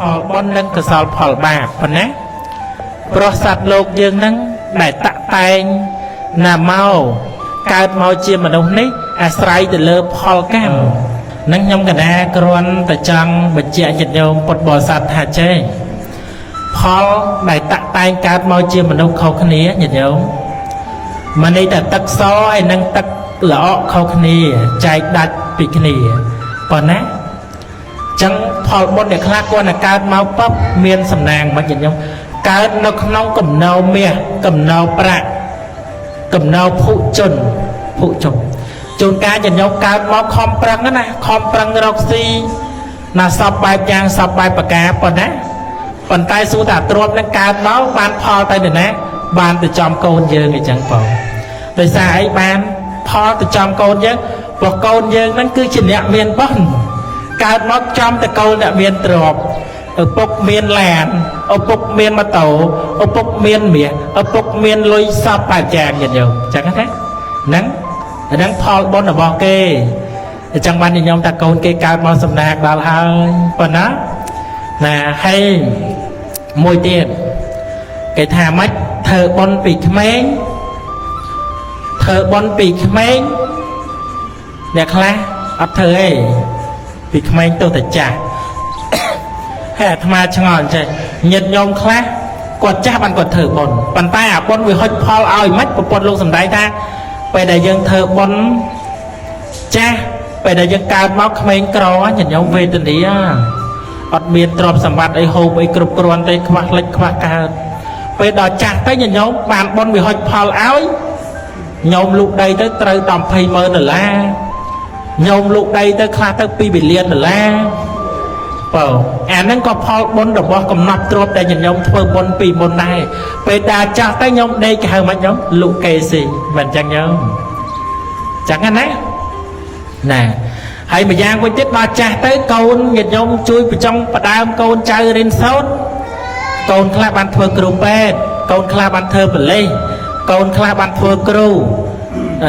ផលបុណ្យនិងកុសលផលបាបប៉ុណ្ណាព្រោះសត្វលោកយើងហ្នឹងដែលតាក់តែងណាមកកើតមកជាមនុស្សនេះអាស្រ័យទៅលើផលកម្មនឹងខ្ញុំកណាគ្រាន់តែចង់បញ្ជាក់ញាតិញោមពុទ្ធបរិស័ទថាចេះផលដែលតាក់តែងកើតមកជាមនុស្សខុសគ្នាញាតិញោមមិនន័យថាទឹកសហើយនិងទឹកល្អក់ខុសគ្នាចែកដាច់ពីគ្នាប៉ុណ្ណា ចឹងផលបុណ្យអ្នកខ្លះគាត់តែកើតមកពឹបមានសំណាងមិនញាតិញោមកើតនៅក្នុងកំណោមាសកំណោប្រាក់កំណោភុជនភុជនជួនកាលញាតិញោមកើតមកខំប្រឹងណាខំប្រឹងរកស៊ីណាសពបែបយ៉ាងសពបែបប្រការប៉ុណ្ណាប៉ុន្តែសួរថាទ្របនឹងកើតមកបានផលទៅនរណាបានទៅចំកូនយើងអញ្ចឹងបងដោយសារអីបានផលទៅចំកូនយើងព្រោះកូនយើងហ្នឹងគឺជាអ្នកមានបុណ្យ កើតមកចំតកូលអ្នកមានទ្រព្យឪពុកមានឡានឪពុកមានម៉ូតូឪពុកមានមាសឪពុកមានលុយសពបែបយ៉ាងញាតិញោមអញ្ចឹងណាហ្នឹងហ្នឹងផលបុណ្យរបស់គេអញ្ចឹងបានញាតិញោមថាកូនគេកើតមកសំណាងដល់ហើយប៉ុណ្ណាណាហើយមួយទៀតគេថាម៉េចធ្វើបុណ្យពីក្មេងធ្វើបុណ្យពីក្មេងអ្នកខ្លះអត់ធ្វើទេ ពីក្មេងទៅតែចាស់ហើយអាត្មាឆ្ងល់អញ្ចេះញាតិញោមខ្លះគាត់ចាស់បានគាត់ធ្វើបុណ្យប៉ុន្តែអាបុណ្យវាហុចផលឲ្យមិនប្រពន្ធលោកសំដែងថាពេលដែលយើងធ្វើបុណ្យចាស់ពេលដែលយើងកើតមកក្មេងក្រញាតិញោមវេទនាអត់មានទ្រព្យសម្បត្តិអីហូបអីគ្រប់គ្រាន់ទេខ្វះលិចខ្វះកើតពេលដល់ចាស់ទៅញាតិញោមបានបុណ្យវាហុចផលឲ្យញោមលូកដីទៅត្រូវដល់20ម៉ឺនដុល្លារ ញោមលូកដីទៅខ្លះទៅ2ប៊ីលានដុល្លារបើអាហ្នឹងក៏ផលបុណ្យរបស់កំណត់ទ្រព្យដែលញោមធ្វើបុណ្យពីមុនដែរពេលដល់ចាស់ទៅញោមដេកគេហៅមិនញោមលូកេស៊ីមិនអញ្ចឹងញោមចឹងណាណាហើយម្យ៉ាងវិញទៀតដល់ចាស់ទៅកូនញាតិញោមជួយបញ្ចុងផ្ដើមកូនចៅរៀនសូត្រកូនខ្លះបានធ្វើគ្រូពេទ្យកូនខ្លះបានធ្វើប៉ូលីសកូនខ្លះបានធ្វើគ្រូ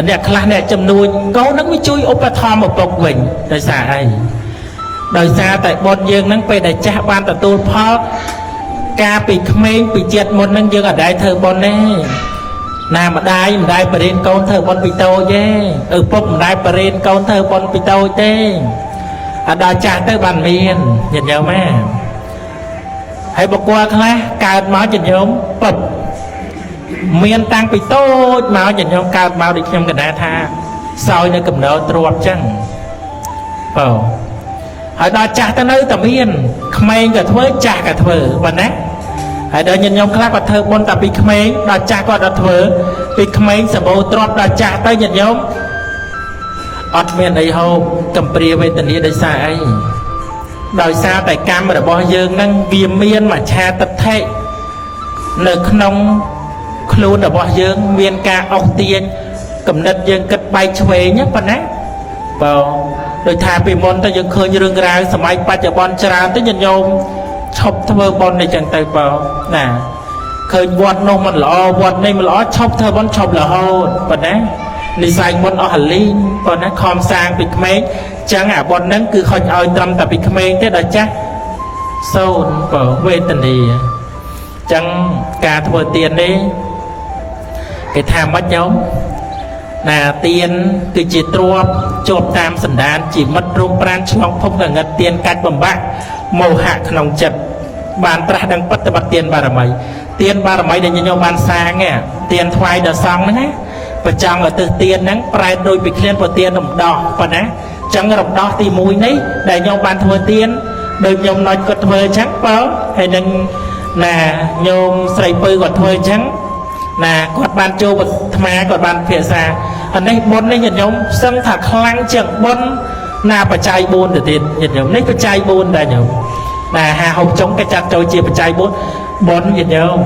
អ្នកខ្លះអ្នកចំនួនកូនហ្នឹងវាជួយឧបត្ថម្ភឪពុកវិញដោយសារអីដោយសារតែបុណ្យយើងហ្នឹងពេលដែលចាស់បានទទួលផលការពីក្មេងពីជាតិមុនហ្នឹងយើងអត់ដែរធ្វើបុណ្យទេណាម្ដាយមិនដែរបរៀនកូនធ្វើបុណ្យពីតូចទេឪពុកមិនដែរបរៀនកូនធ្វើបុណ្យពីតូចទេអត់ដល់ចាស់ទៅបានមានញាតិញោមណាហើយបុគ្គលខ្លះកើតមកញាតិញោមពឹបមានតាំងពីតូចមកញាតិញោមកើតមកដូចខ្ញុំកណ្ដាថាសោយនៅកំណើទ្របចឹងបើហើយដល់ចាស់ទៅនៅតែមានក្មេងក៏ធ្វើចាស់ក៏ធ្វើប៉ុណ្ណាហើយដល់ញាតិញោមខ្លះគាត់ធ្វើបុណ្យតែពីក្មេងដល់ចាស់គាត់អត់ធ្វើពីក្មេងសម្បូរទ្រព្យដល់ចាស់ទៅញាតិញោមអត់មានអីហូបកំព្រាវេទនាដោយសារអីដោយសារតែកម្មរបស់យើងហ្នឹងវាមានមច្ឆាទិដ្ឋិនៅក្នុងខ្លួនរបស់យើងមានការអុសទាញគំនិតយើងគិតបែកឆ្វេងណាប៉ុណ្ណាបើដូចថាពីមុនទៅយើងឃើញរឿងរ៉ាវសម័យបច្ចុប្បន្នច្រើនទៅញាតិញោមឈប់ធ្វើបុណ្យអីចឹងទៅបើណាឃើញវត្តនោះមិនល្អវត្តនេះមិនល្អឈប់ធ្វើបុណ្យឈប់រហូតប៉ុណ្ណានិស័យបុណ្យអស់អាលីងប៉ុណ្ណាខំសាងពីក្មេងចឹងអាបុណ្យហ្នឹងគឺខុចឲ្យត្រឹមតែពីក្មេងទេដល់ចាស់សូន្យបើវេទនាចឹងការធ្វើទាននេះគេថាម៉េចញោមណាទានគឺជាទ្របជាប់តាមសន្តានជាមិត្តរួមប្រានឆ្លងភពងងឹតទានកាច់បំបាក់មោហៈក្នុងចិត្តបានត្រាស់ដឹងពិតតបត្តិទានបារមីទានបារមីដែលញោមបានសាងទានថ្វាយដល់សង្ឃហ្នឹងណាប្រចង់ឲ្យទិសទានហ្នឹងប្រែតដូចពីឃ្លានប្រទានរំដោះប៉ុណ្ណាចឹងរំដោះទី1នេះដែលញោមបានធ្វើទានដូចញោមណុចគាត់ធ្វើអញ្ចឹងបើហើយនឹងណាញោមស្រីពៅគាត់ធ្វើអញ្ចឹងណាគាត់បានចូលអាត្មាគាត់បានភាសាអានេះបុណ្យនេះញាតិញោមសឹងថាខ្លាំងជាងបុណ្យណាបច្ច័យ4ទៅទៀតញាតិញោមនេះបច្ច័យ4ដែរញោមណាហាហូបចុងគេចាត់ចូលជាបច្ច័យ4បុណ្យញាតិញោម